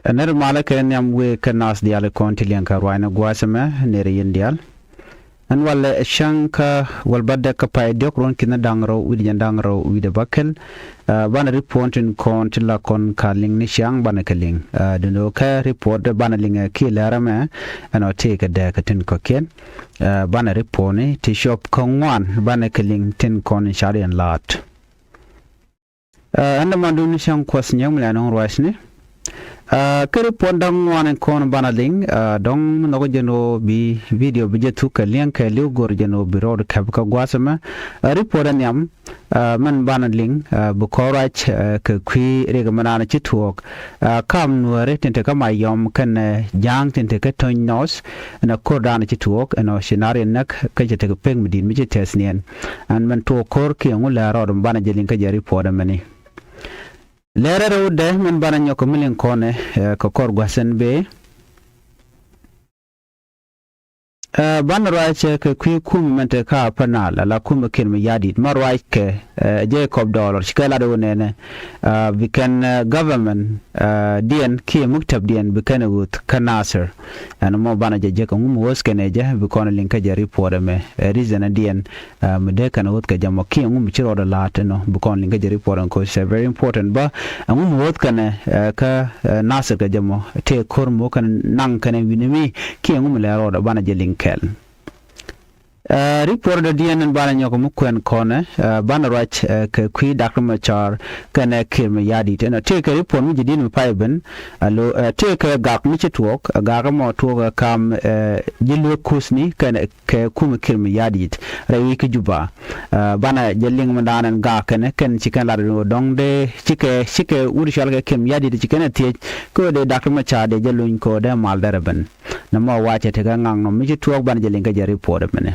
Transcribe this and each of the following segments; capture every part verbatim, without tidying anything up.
Ɛ nɛr malä kɛ nhiam wëë kä nath diaal kɔn ti liɛŋ kɛ ruaacnɛ gua̱a̱th ɛmɛ nɛr yɛn diaal. Ɛn walɛ cäŋ kä wäl bädɛ kä pay diɔ̱k ruɔ̱n ki̱n da̱ŋ rɛw wi̱cdɛ jiɛn da̱ŋ rɛw wi̱cdɛ bäkɛl. Ɛ, banɛ report tin kɔn ti la kɔn ka liŋ ni ciaŋ banɛ kɛ liŋ. Ɛ, duundɛ kɛ report banɛ liŋ ɛ kiɛ lɛr ɛmɛ ɛn ɔ tëëkɛ dääk kä tin kɔ̱kiɛn. Ɛ, banɛ report ni ti cop kä ŋuan banɛ kɛ liŋ tin kɔn in ca riɛn la̱a̱t. Ɛ, ɛn dämandun cäŋ kuɔth nyɛk mi lɛ nɔŋ ruacni. Ɛ, kä report da̱ŋ ŋuan in kɔn banɛ liŋ, ɛ, dɔ̱ŋ nhɔk jɛn ɣöö bi video bi jɛ thuk kɛ liɛŋ kɛ li̱w go̱r jɛn ɣöö bi rɔɔd kɛp kä gua̱a̱th ɛmɛ. Ɛ, report ɛ nhiam, ɛ, mɛn banɛ liŋ, ɛ, bi kɔn ruac, ɛ, kɛ kui̱ riɛk mi naan ci tuɔɔk. Ɛ, kam nuääri tin te kä Mayɔm kɛnɛ, ɛ, ja̱a̱ŋ tin te kä Töny North. Ɛn ɛ ko̱r da̱a̱n ci tuɔɔk ɛn ɔ ci nar yɛn näk kä cɛ tekɛ pek mi di̱i̱t mi ci tɛth niɛn. Ɛn mɛn tuɔɔk ko̱r kiɛ ŋu lɛ rɔɔd mi banɛ jɛ liŋ kä jɛ report ɛmɛni. Lɛrɛ rɛwdɛ mɛn banɛ nyɔk kɛ mi liŋ kɔnɛ, ɛ, kɛ kɔr gua̱th ɛn bee. Ɛ, banɛ ruac kɛ kui̱ kum mɛn te kä Upper Nile ala kum kɛn mi ya̱di̱t ma ruac kɛ, ɛ, Jacob Dollar ci kɛ lat wä nɛnɛ, ɛ, bi kɛn, ɛ, government, ɛ, diɛn kiɛ muktab diɛn bi kɛn ɛ wuth kä Nasir. Ɛn mɔ banɛ jɛ jek ɛŋu mi wuth kɛn ɛ jɛ bi kɔn liŋ kä jɛ report ɛmɛ, ɛ, reason ɛ diɛn, ɛ, mi dee kɛn ɛ wuth kɛ jɛ mɔ kiɛ ɛŋu mi ci rɔɔdɛ la̱a̱t ɛnɔ bi kɔn liŋ kä jɛ report ɛn, 'cause it's very important bä ɛŋu mi wuth kɛn ɛ, ɛ, kä, ɛ, Nasir kɛ jɛ mɔ tëë ko̱r mi wä kɛn naŋ kɛn ɛ wi̱ni mi kiɛ ɛŋu mi lɛ rɔɔdɛ banɛ jɛ liŋ kɛɛl. Ɛ, report dɔ̱diɛn ɛn banɛ nyɔk mi kuɛn kɔnɛ, ɛ, banɛ ruac, ɛ, kɛ kui̱ Dak Macar kɛnɛ Kiir mi ya̱di̱t ɛnɔ tëëkɛ report mi ji̱ di̱t mi pay ben. Alo, ɛ, tëëkɛ gak mi ci tuɔɔk, ɛ, gak ɛmɔ tuɔɔk ɛ kam, ɛ, ji̱ luek kuthni kɛnɛ kɛ kum Kiir mi ya̱di̱t rɛy wi̱c kä Juba. Ɛ, banɛ jɛ liŋ mi da̱a̱n ɛn gak kɛnɛ kɛn ci kɛn lat ɛn ɣöö dɔ̱ŋ dee cikɛ, cikɛ wut cɔal kɛ Kiir mi ya̱di̱t ci kɛn ɛ thiec kɛ ɣöö dee Dak Macar dee jɛ luny kɛ ɣöö dee mal dɛrɛ ben. Nɛ mɔ wacɛ tekɛ ŋaŋ nɔ mi ci tuɔɔk banɛ jɛ liŋ kä jɛ report ɛmɛnɛ.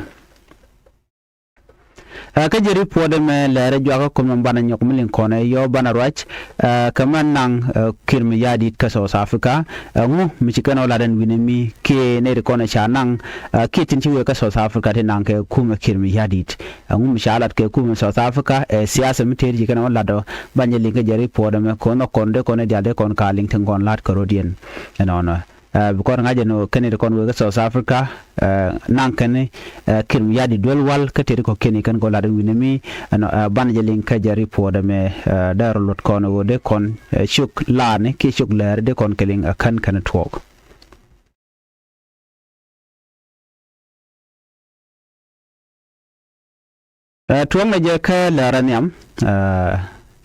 Ɛ, kä jɛ report ɛmɛ lɛrɛ juakä kom nɔ banɛ nyɔk mi liŋ kɔnɛ yɔ banɛ ruac, ɛ, kɛ mɛn naŋ, ɛ, Kiir mi ya̱di̱t kä South Africa, ɛ, ŋu mi ci kɛn ɔ lat ɛn wi̱ni mi kiɛ nɛy ti kɔnɛ ca naŋ, ɛ, kiɛ tin ci wee kä South Africa ti naŋ kɛ kumɛ Kiir mi ya̱di̱t. Ɛ, ŋu mi ca lat kɛ kumɛ South Africa, ɛ, siasa mi tëë ti ci kɛn ɔ lat ɔ banɛ jɛ liŋ kä jɛ report ɛmɛ kɔn ɔ kɔn dee kɔn ɛ diaal dee kɔn ka liŋ tin kɔn lat kɛ rɔ̱diɛn. Ɛnɔnɔ. Ɛ, bi kɔn ŋa̱c ɛn ɣöö kɛn i̱ ti kɔn wek kä South Africa, ɛ, naŋ kɛn i̱, ɛ, Kiir mi ya̱di̱t duel wal kä tëë ti kɔ̱kiɛn i̱ kɛn kɔn lat i̱ wi̱nɛ mi, ɛnɔ, ɛ, banɛ jɛ liŋ kä jɛ report ɛmɛ, ɛ, dee rɔ luɔt kɔn ɣöö dee kɔn, ɛ, cuk laani kiɛ cuk lɛɛri dee kɔn kɛ liŋ ɛ kän kɛn tuɔɔk. Ɛ, tuɔ̱ŋnɛ jɛ kä lɛrɛ nhiam, ɛ,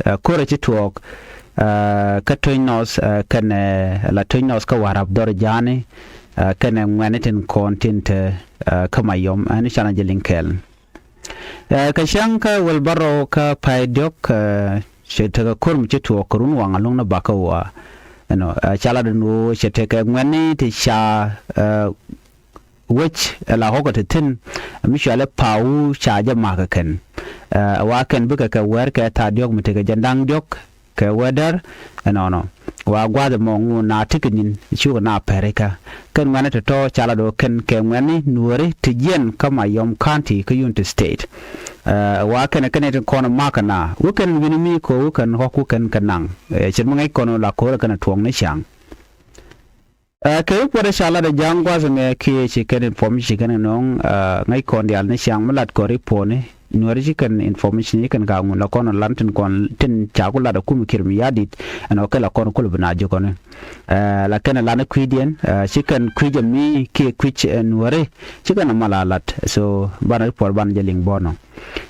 ɛ, ko̱rɛ ci tuɔɔk, ɛ, kä Töny North, ɛ, kɛnɛ, ɛ, la Töny North kä Warap dhɔr ja̱a̱ni, ɛ, kɛnɛ ŋuɛ̈ni tin kɔn tin te, ɛ, kä Mayɔm, ɛn canɛ jɛ liŋ kɛɛl. Ɛ, kɛ cäŋ kä wäl bärɔw kä pay diɔ̱k, ɛ, cɛ tekɛ ko̱r mi ci tuɔɔk kɛ run waŋ a luŋ ni bakä wa. Ɛnɔ, ɛ, ca lat ɛn ɣöö cɛ tekɛ ŋuɛ̈ni ti ca, ɛ, wec ɛ la ɣɔ̱kɛ ti thi̱n mi cuali pa̱a̱wu ca jɛ ma̱a̱k kɛ kɛn. Ɛ, wa kɛn bikɛ kɛ wɛr kɛ thaar diɔ̱k mi tekɛ jɛn da̱ŋ diɔ̱k kɛ wɛr däär ɛnɔnɔ. Wa gua̱a̱th ɛmɔ ŋu na tekɛ ni̱n cukɛ na pɛrikä. Kɛn ŋuɛ̈ni tɔ̱tɔ̱ ca la do̱ kɛn kɛ ŋuɛ̈ni nuääri ti jiɛn kä Mayɔm County kä Unity State. Ɛ, wa kɛn kɛn ti kɔn ma̱a̱k kɛ na wä kɛn wi̱ni mi ko̱ wä kɛn ɣɔ̱k wä kɛn kɛ naŋ. Ɛ, ce̱t mi ŋäc kɔn la ko̱rɛ kɛn tuɔ̱ŋ ni ca̱ŋ. Ɛ, kɛ i̱ puɔt ɛ ca lat ɛ ja̱a̱ŋ gua̱th ɛmɛ kiɛ ci kɛn information ci kɛn nɔŋ, ɛ, ŋäc kɔn diaal ni ciaŋ mi lat kɔn report ni nuääri ci kɛn information ci kɛn ka ŋun la kɔn lan tin kɔn tin ca ku lat ɛ kum Kiir mi ya̱di̱t ɛn ɔ kɛ la kɔn kul bi na ji̱ kɔn. Ɛ, la kɛn ɛ lan kui̱diɛn, ɛ, ci kɛn kui̱c ɛ mi kiɛ kui̱c, ɛ, nuääri ci kɛn ɛ mal a lat. So banɛ report banɛ jɛ liŋ bɔnɔ.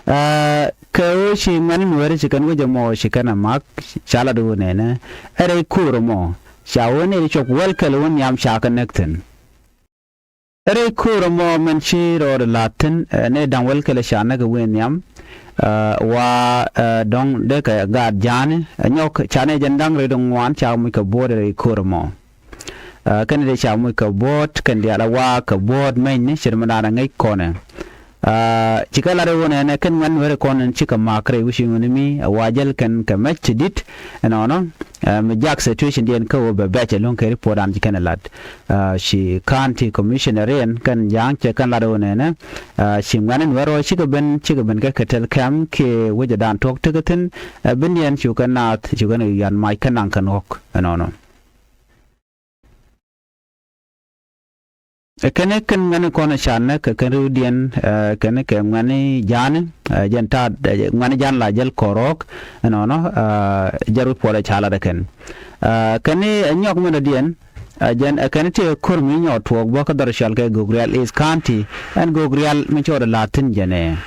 Ɛ, kɛ ɣöö ci ŋuɛ̈ni nuääri ci kɛn wec ɛmɔ ci kɛn ɛ ma̱k ca lat ɣöö nɛnɛ ɛ rɛy ko̱o̱r ɛmɔ. Ca wä nɛy ti cop wäl kɛl wä nhiam ca kɛ näk thi̱n. Rɛy ko̱o̱r ɛmɔ mɛn ci rɔɔdɛ la̱a̱t thi̱n, ɛ, nɛy da̱ŋ wäl kɛl ca näk ɛ wëë nhiam, ɛ, wa, ɛ, dɔ̱ŋ dee kɛ gaat ja̱a̱ni, ɛ, nyɔk ca nɛy jɛn da̱ŋ rɛy dɔ̱ŋ ŋuan ca muc kɛ buɔ̱ɔ̱t rɛy ko̱o̱r ɛmɔ. Ɛ, kɛn dee ca muc kɛ buɔ̱ɔ̱t, kɛn diaal ɛ wa kɛ buɔ̱ɔ̱t mɛnyni, ce̱t mi da̱a̱n ɛ ŋäc kɔnɛ. Ɛ, cikɛ lat ɛ ɣöö nɛnɛ kɛn ŋuɛ̈ni nuääri kɔn ɛn cikɛ ma̱a̱k rɛy wi̱ci ŋuni mi, ɛ, wa jäl kɛn kɛ mɛc ti di̱t, ɛnɔnɔ, ɛ, mi jak situation diɛn kä ɣöö bɛ bɛc ɛlɔ̱ŋ kɛ report an ci kɛn ɛ lat. Ɛ, ci county commissioner in kɛn ja̱a̱ŋ cɛ kɛn lat ɣöö nɛnɛ, ɛ, ci ŋuɛ̈ni nuääri ɔ cikɛ ben, cikɛ ben kɛ kɛ tɛl kɛm kiɛ wecɛ da̱a̱n tuɔ̱k tekɛ thi̱n, ɛ, ben yɛn cu kɛn naath, cu kɛn yuan mac kɛn naŋ kɛn ɣɔ̱k, ɛnɔnɔ. Ɛ kɛn kɛn ŋuɛ̈ni kɔn ca näk kɛ kɛn riwdiɛn, ɛ kɛn kɛ ŋuɛ̈ni ja̱a̱ni, ɛ jɛn ta̱a̱, ɛ ŋuɛ̈ni ja̱a̱n la jäl kɔrɔɔk. Ɛnɔnɔ, ɛ jɛn ripuɔt ɛ ca lat ɛ kɛn. Ɛ kɛn ɛ nyɔk min dɔ̱diɛn, ɛ jɛn ɛ kɛn ti ko̱r mi nyɔk tuɔɔk bä kä dhɔr cɔal kɛ Gogrial East County. Ɛn Gogrial mi cɔɔd ɛ la̱a̱t thi̱n jɛn ɛ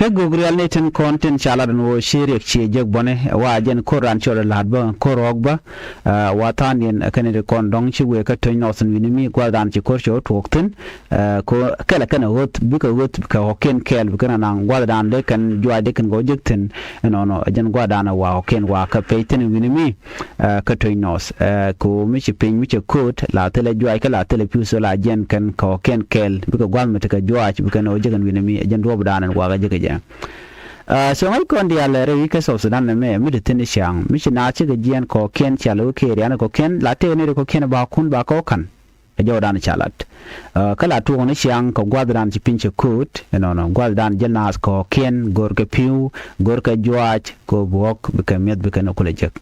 Kä Gogrial ni tin kɔn tin ca lat ɛn ɣöö ci riɛk ci jek bɔni, wa jɛn ko̱r dan cɔl ɛ la̱t bä, ko̱r ɣɔ̱k bä. Ɛ wa tha̱a̱ŋdiɛn ɛ kɛn ri kɔn dɔ̱ŋ ci wëë kä töny Northern wi̱ni mi gua̱th dan ci ko̱r cɔl tuɔɔk thi̱n. Ɛ ko kɛl ɛ kɛn ɛ ɣöth, bikɛ ɣöth kɛ ɣɔ̱kiɛn kɛɛl, bikɛ na naŋ gua̱th dan dee kɛn juaac dee kɛn kɛ ɣöö jek thi̱n. Ɛnɔnɔ ɛ jɛn gua̱th dan ɛ wa ɣɔ̱kiɛn wa kɛ pɛy thi̱n wi̱ni mi. Ɛ kä töny North, ɛ ko mi ci piny mi ci ko̱o̱t la thilɛ juaac kä la thilɛ pi̱w, so la jɛn kɛn kɛ ɣɔ̱kiɛn kɛɛl, bikɛ gua̱th mi tekɛ juaac bikɛ nɔ jek ɛn wi̱ni mi, ɛ jɛn duɔ̱ɔ̱p dan ɛn wakɛ jek ɛ jɛ. Ɛ so ŋäc kɔn diaal ɛ rɛy wi̱c kä South Sudan ɛmɛ mi te thi̱n i̱ ciaŋ mi ci naath cikɛ jiɛɛn kɛ ɣɔ̱kiɛn, cia lo̱k kɛ riani kɛ ɣɔ̱kiɛn, la tëëk ni ri kɛ ɣɔ̱kiɛn ba kun ba kɛ ɣɔ̱ ka̱n. Ɛ jɔw dan ca lat. Ɛ kä la tuɔɔk ni ciaŋ kɛ gua̱th dan ci piny ci ko̱o̱t, ɛnɔnɔ gua̱th dan jäl naath kɛ ɣɔ̱kiɛn, go̱r kɛ pi̱w, go̱r kɛ juaac, kɛ ɣöö bi ɣɔ̱k bikɛ mi̱eth bikɛ nɔ kulɛ jek.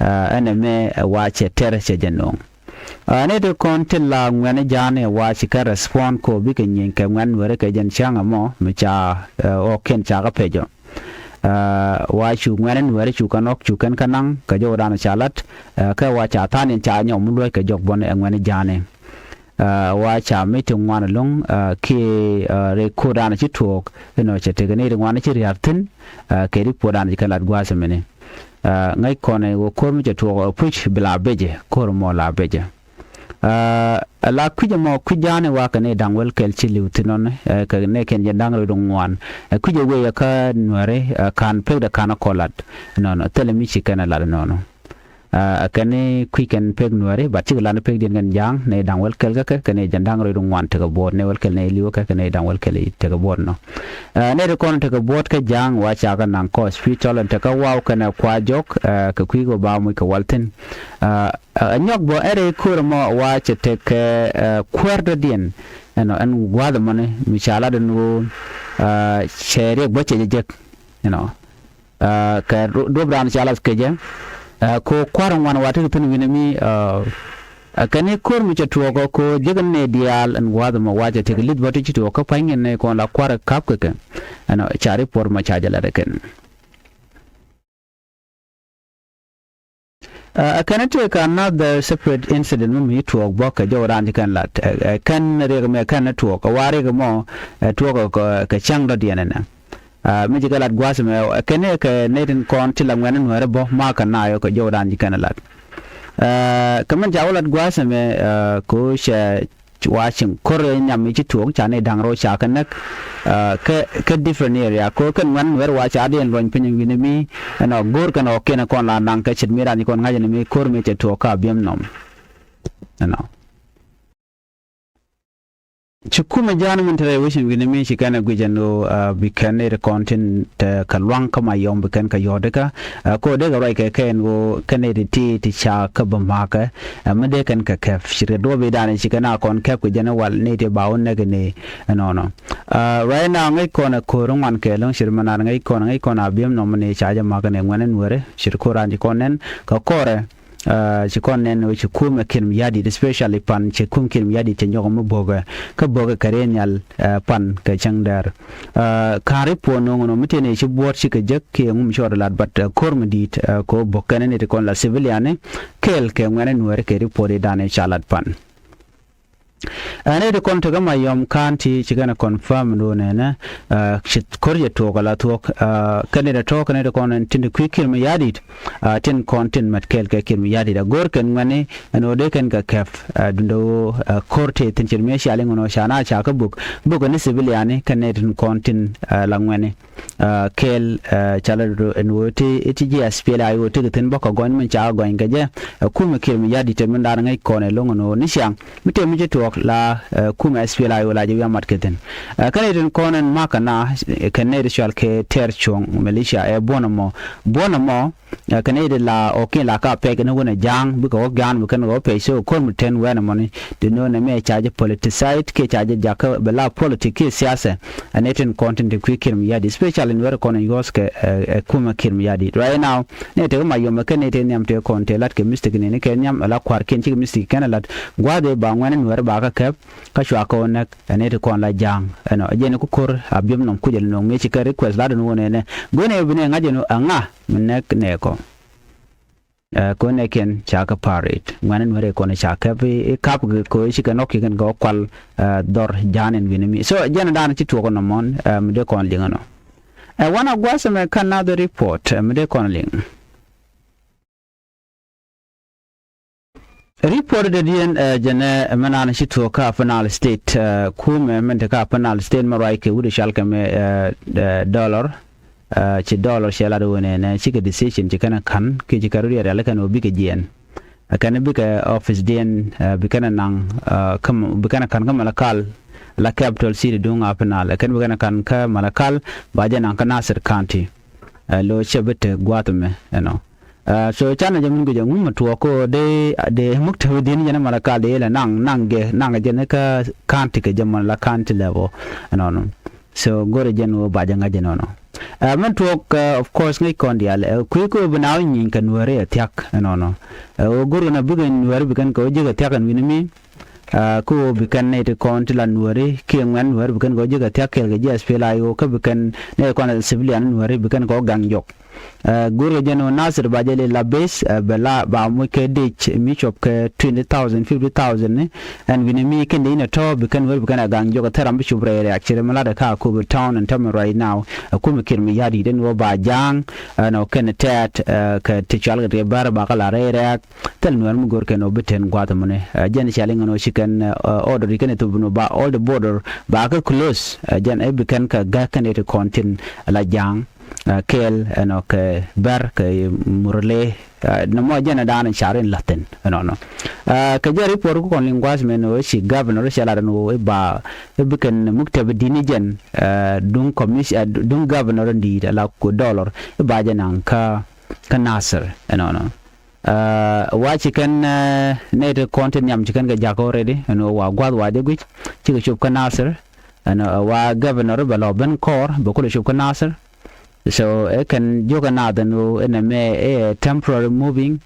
Ɛ ɛn ɛmɛ ɛ wa cɛ tɛr cɛ jɛ no̱o̱ŋ. Ɛ ni ti kɔn ti la ŋuɛ̈ni ja̱a̱ni ɛ wa ci kɛ respond kɛ ɣöö bikɛ nyieny kɛ ŋuɛ̈ni Nuääri kɛ jɛn cäŋ ɛmɔ mi ca ɛ ɣɔ̱kiɛn ca kɛ pecɔ. Ɛ wa cu ŋuɛ̈ni Nuääri cu kɛn ɣɔ̱k cu kɛn kä naŋ kɛ jɔw dan ca lat. Ɛ kä wa ca tha̱a̱ŋdiɛn ca nyɔk mi luɔ̱c kɛ jɔk bɔni ɛ ŋuɛ̈ni ja̱a̱ni. Ɛ wa ca mi ti ŋuan ɛlɔ̱ŋ, ɛ kiɛ ɛ rɛy ko̱r dan ci tuɔɔk, inɔ cɛ tekɛ ni ri ŋuan ci ria̱r thi̱n. Ɛ kɛ ri puɔ̱t dan ci kɛn lat gua̱a̱th ɛmɛni. Ɛ ŋäc kɔn ɛ ɣöö ko̱r mi cɛ tuɔɔk ɛ puc bi la becɛ, ko̱r mɔ la becɛ. Ɛ la kui̱c ɛmɔ kui̱c ja̱a̱ni wa kɛ ni da̱ŋ wäl kɛl ci li̱w thi̱n nɔni, ɛ kɛ ni kɛn jɛ da̱ŋ rɛw di ŋuan. Ɛ kui̱c ɛ wee ɛ kä Nuääri, ɛ ka̱n pekdɛ ka̱n ɛ kɔ lat. Nɔnɔ thilɛ mi ci kɛn ɛ lat nɔnɔ. Ɛ kɛn ni kui̱c kɛn pek Nuääri, but cikɛ lat ni pekdiɛn kɛn ja̱a̱ŋ ni da̱ŋ wäl kɛl kä kɛ, kɛn ni jɛn da̱ŋ rɛw di ŋuan tekɛ buɔt, ni wäl kɛl ni li̱w kä kɛn ni da̱ŋ wäl kɛl tekɛ buɔt nɔ. Ɛ ni ti kɔn tekɛ buɔt kä ja̱a̱ŋ wa ca kɛ naŋ kɔ hospital ɛn tekɛ waw kɛn ɛ kua jɔk, ɛ kɛ kui̱ kɛ ba muc kɛ wal thi̱n. Ɛ ɛ nyɔk bä ɛn rɛy ko̱r ɛmɔ wa cɛ tekɛ ɛ kuäär dɔ̱diɛn. Ɛnɔ ɛn gua̱a̱th ɛmɔni mi ca lat ɛn ɣöö ɛ cɛ riɛk bä cɛ jɛ jek. Inɔ ɛ kɛ duɔ̱p raan ca lat kecɛ. Ɛ ko kua̱r ŋuan wa tekɛ thi̱n wi̱ni mi, ɛ ɛ kɛn i̱ ko̱r mi cɛ tuɔɔk ɛ ko jek ni diaal ɛn gua̱a̱th ɛmɔ wa cɛ tekɛ li̱th bä ti ci tuɔɔk kä pa̱ny ni kɔn la kua̱r ɛ ka̱p kɛ kɛ. Ɛnɔ ca ri puɔr mɔ ca jɛ lat ɛ kɛn. Ɛ kɛn tëëkɛ another separate incident mi mi tuɔɔk bä kɛ jɔw raan ci kɛn lat. Ɛ kɛn riɛk mɛ kɛn tuɔɔk ɛ wa riɛk mɔ ɛ tuɔɔk kɛ cäŋ dɔ̱diɛn ɛnɛ. Ɛ mi ci kɛ lat gua̱a̱th mɛ ɛ kɛn ɛ kɛ nɛy tin kɔn ti la ŋuɛ̈ni Nuääri bä makä na yɔ kɛ jɔw raan ci kɛn lat. Ɛ kɛ min ca wä lat gua̱a̱th mɛ ɛ ko cɛ wa cieŋ ko̱r ɛ nyam mi ci tuɔɔk ca ni da̱ŋ rɛw ca kɛ näk. Ɛ kɛ kɛ different area ko kɛn ŋuɛ̈ni Nuääri wa ca diɛn luɔny piny wi̱ni mi. Ɛnɔ go̱o̱r kɛn ɣɔ̱kiɛn kɔn la naŋ kɛ ce̱t mi raan ci kɔn ŋa̱c ɛn mi ko̱r mi cɛ tuɔɔk ka biɛm nɔm. Ɛnɔ ci kumɛ ja̱a̱n min te rɛy wecin wi̱ni mi ci kɛn ɛ guic ɛn ɣöö bi kɛn nɛy ti kɔn tin te kɛ luaŋ kä Mayom bi kɛn kɛ yɔ̱ɔ̱dikä. Ɛ ko dee kɛ ruac kɛ kɛn ɣöö kɛn nɛy ti ti ti ca kä bä ma̱a̱kɛ. Ɛ mi dee kɛn kɛ kɛp ci rɛ duɔ̱ɔ̱p i̱ da̱a̱n ci kɛn a kɔn kɛp kɛ jɛn ɛ wal nɛy ti ba wä näk ni. Ɛnɔnɔ right now ŋäc kɔn ɛ ko̱r ŋuan kɛ lo̱ŋ cir mɛ nar ŋäc kɔn ŋäc kɔn a biɛm nɔmɔ ni ca jɛ ma̱a̱kɛ ni ŋuɛ̈ni Nuääri cir ko̱r raan ci kɔn nɛn kɛ kɔrɛ. Ci kɔn nɛn ɣöö ci kumɛ Kiir Mayardit, especially pan ci kum Kiir Mayardit cɛ nyɔk mi bo̱kɛ kä bo̱kɛ kɛ ri nhial pan kɛ cäŋ dɛr. Ka̱n ripuɔt no̱o̱ŋ nɔ mi tëë ni ci buɔ̱ɔ̱t cikɛ jek kiɛ ŋum cɔɔd lat, but ko̱r mi di̱i̱t kɛ ɣöö bo̱k kɛn ni ti kɔn la civilian ni kɛɛl kɛ ŋuɛ̈ni Nuääri kɛ ripuɔt i̱ da̱a̱n i̱ ca lat pan. Ɛn ɛ ti kɔn tekä Mayom County ci kɛn ɛ confirm ni ɣöö nɛnɛ ci ko̱r jɛ tuɔɔk ala thuɔ̱k. Kɛn ɛ tɔ̱ kɛn ɛ ti kɔn ɛn tin ti kui̱ Kiir Mayardit tin kɔn tin mɛt kɛɛl kɛ Kiir Mayardit a go̱o̱r kɛn ŋuɛ̈ni ɛn ɣöö dee kɛn kɛ kɛp. Duundɛ ɣöö ko̱r tëë thi̱n ce̱t mi cia liŋ ɛn ɣöö ca na ca kä bök bök ɛn civilian ni kɛn ɛ tin kɔn tin la ŋuɛ̈ni. Kɛɛl ca la dodo ɛn ɣöö ti ti ji̱ SPLA-IO tekɛ thi̱n bä kɛ gɔny min ca gɔny kɛ jɛ. Ɛ kumɛ Kiir Mayardit te min da̱a̱n ŋäc kɔn ɛ lo̱ŋ ɛn ɣöö ni ciaŋ mi tëë mi ci tuɔɔk la ɛ kumɛ SPLA-IO la jɛ wi̱i̱ amat kɛ thi̱n. Ɛ kɛn i̱ tin kɔn ɛn ma̱kä na kɛn nɛy ti cɔal kɛ tɛɛr cuɔ̱ŋ militia ɛ buɔ̱n ɛmɔ buɔ̱n ɛmɔ. Ɛ kɛn i̱ ti la ɣɔ̱kiɛn la ka pɛc kɛn wänɛ ja̱a̱ŋ bikɛ ɣɔ̱k ja̱a̱ŋ bi kɛn ɣɔ̱k pɛc so ko̱r mi tɛn wɛn ɛmɔni. Ti no̱o̱ŋ ɛmɛ ca jɛ politicized kiɛ ca jɛ jakä bɛ la politic kiɛ siasa. Ɛn i̱ tin kɔn tin ti kui̱ Kiir Mayardit, especially in wɛr kɔn in yuɔ̱th kɛ ɛ kumɛ Kiir Mayardit right now. Ni tëë Mayom ɛ kɛn ni tëë nhiam tëë kɔn tëë lat kɛ mistake ni ni kɛ nhiam ala kua̱rkiɛn cikɛ mistake kɛn ɛ lat. Gua̱a̱th ëë ba ŋuɛ̈ni Nuääri ba kä kɛp. kä cua kɛ wä näk ɛ nɛy ti kɔn la ja̱a̱ŋ ɛnɔ. Ɛ jɛn ku ko̱r a biöm nɔm kucä lɛ nöŋ mëë ci kɛ request la dun wä nɛnɛ. Go̱o̱nɛ bi nɛ ŋa̱c ɛn ɣöö ɛŋa mi näk nɛ kɔ. Ɛ, kɛ wä nɛkiɛn ca kɛ pa̱a̱r rit ŋuɛ̈ni Nuäri kɔn ca kɛp i̱ kap kɛ kɛ ci kɛ nɔk ci kɛn kɛ wä kual, ɛ, dhɔr ja̱a̱n ɛn wi̱ni mi. So jɛn ɛ da̱a̱n ci tuɔɔk ɛnɔ mɔn, ɛ, mi dee kɔn liŋ ɛnɔ. Ɛ, wanɛ gua̱th ɛmɛ kä another report, ɛ, mi dee kɔn liŋ. Report dee diɛn, ɛ, jɛnɛ, ɛ, mɛ naan ci tuɔɔk kä Upper Nile State, ɛ, kumɛ mɛn te kä Upper Nile State mɛ ruac kɛ wut ɛ cal kɛ mɛ, ɛ, ɛ, dollar, ɛ, ci dollar cɛ lat wen ɛnɛ cikɛ decision ci kɛn ɛ ka̱n kiɛ ci kɛ rut yɛ rial kɛn ɣöö bikɛ jiɛɛn. Ɛ kɛn bikɛ office diɛn, ɛ, bi kɛn ɛ naŋ, ɛ, kä mɛ, bi kɛn ɛ ka̱n kä Malakal la capital city duŋ Upper Nile. Ɛ kɛn bi kɛn ɛ ka̱n kä Malakal ba jɛ naŋ kä Nasir County. Ɛ, lo cɛ bi te gua̱a̱th ɛmɛ ɛnɔ. Ɛ, so canɛ jɛ min guic ɛŋu mi tuɔɔk ko dee, dee muktabi di̱n jɛn ɛ Malakal dee lɛ naŋ, naŋ gɛ, naŋ jɛn kä county kɛ jɛ mɔn la county level ɛnɔnɔ. So go̱rɛ jɛn wä ba jɛ ŋa̱c ɛnɔnɔ. Ɛ, min tuɔɔk, ɛ, of course ŋäc kɔn diaal, ɛ, kui̱ ko bi naaw nyiny kɛ Nuääri ɛ thia̱k ɛnɔnɔ. Ɛ, ɣöö go̱rɛ na bikɛ Nuääri bi kɛn kɛ wä jiäk ɛ thia̱k ɛn wi̱ni mi. Aa, kä ɣöö bi kɛn nɛy ti kɔn ti la Nuääri kiɛ ŋuɛ̈n Nuääri bi kɛn kɛ wä jiäk ɛ thia̱k kɛɛl kɛ ji̱ SPLA-IO kä bi kɛn nɛy ti kɔn civilian Nuääri bi kɛn kɛ wä gaŋ jɔk. Aa, go̱rkɛ jɛn ɣöö Nasir ba jɛ lɛ la base, aa, bɛ la ba muc kɛ dec mi cuɔp kɛ twenty thousand, fifty thousand ni. Ɛn wi̱ni mi kɛn dec ni tɔ̱ bi kɛn Nuääri bi kɛn ɛ gaŋ jɔk ɛ thɛr ram bi cup rɛy rɛ̈ɛ̈k ci rɛ mi lat ɛ kä Akobo town ɛn tämɛ right now. Ɛ kumɛ Kiir Mayardit ɛn ɣöö ba ja̱a̱ŋ, ɛn ɣöö kɛn tɛɛt, aa, kɛ ti cual kɛ ti bär ba kɛ la rɛy rɛ̈ɛ̈k. Thil Nuäär mi go̱r kɛn ɔ bi ten gua̱a̱th ɛmɔni. Ɛ, jɛn cali ŋän ɔ ci kɛn, ɛ, order ikɛn ɛ thop ni ba all the border ba kɛ close. Ɛ, jɛn ɛ bi kɛn kɛ gäk kɛn ɛ ti kɔn tin la ja̱a̱ŋ, ɛ, kɛɛl ɛnɔ kɛ bär kɛ Murle. Ɛ, nɔmɔ jɛn ɛ da̱a̱n car in la̱thin ɛnɔnɔ. Ɛ, kɛ jɛ report ku kɔn liŋ gua̱a̱th mɛn ɔ ci governor cɛ lat ɛn ɣöö i̱ ba i̱ bi kɛn muktabi di̱t ni jɛn, ɛ, duŋ commis-, ɛ, duŋ governor in di̱i̱t ala ku dollar i̱ ba jɛ naŋ kä, kä Nasir ɛnɔnɔ. Aa, wa ci kɛn, aa, nɛy ti kɔn ti nhiam ci kɛn kɛ jakä already. Ɛn ɣöö wa gua̱th wa jɛ guic cikɛ cop kä Nasir. Ɛn ɣöö wa governor bɛ lɔ ben kɔɔr bɛ kulɛ cop kä Nasir. So ɛ kɛn jiökɛ naath ɛn ɣöö ɛn ɛmɛ ɛ temporary moving.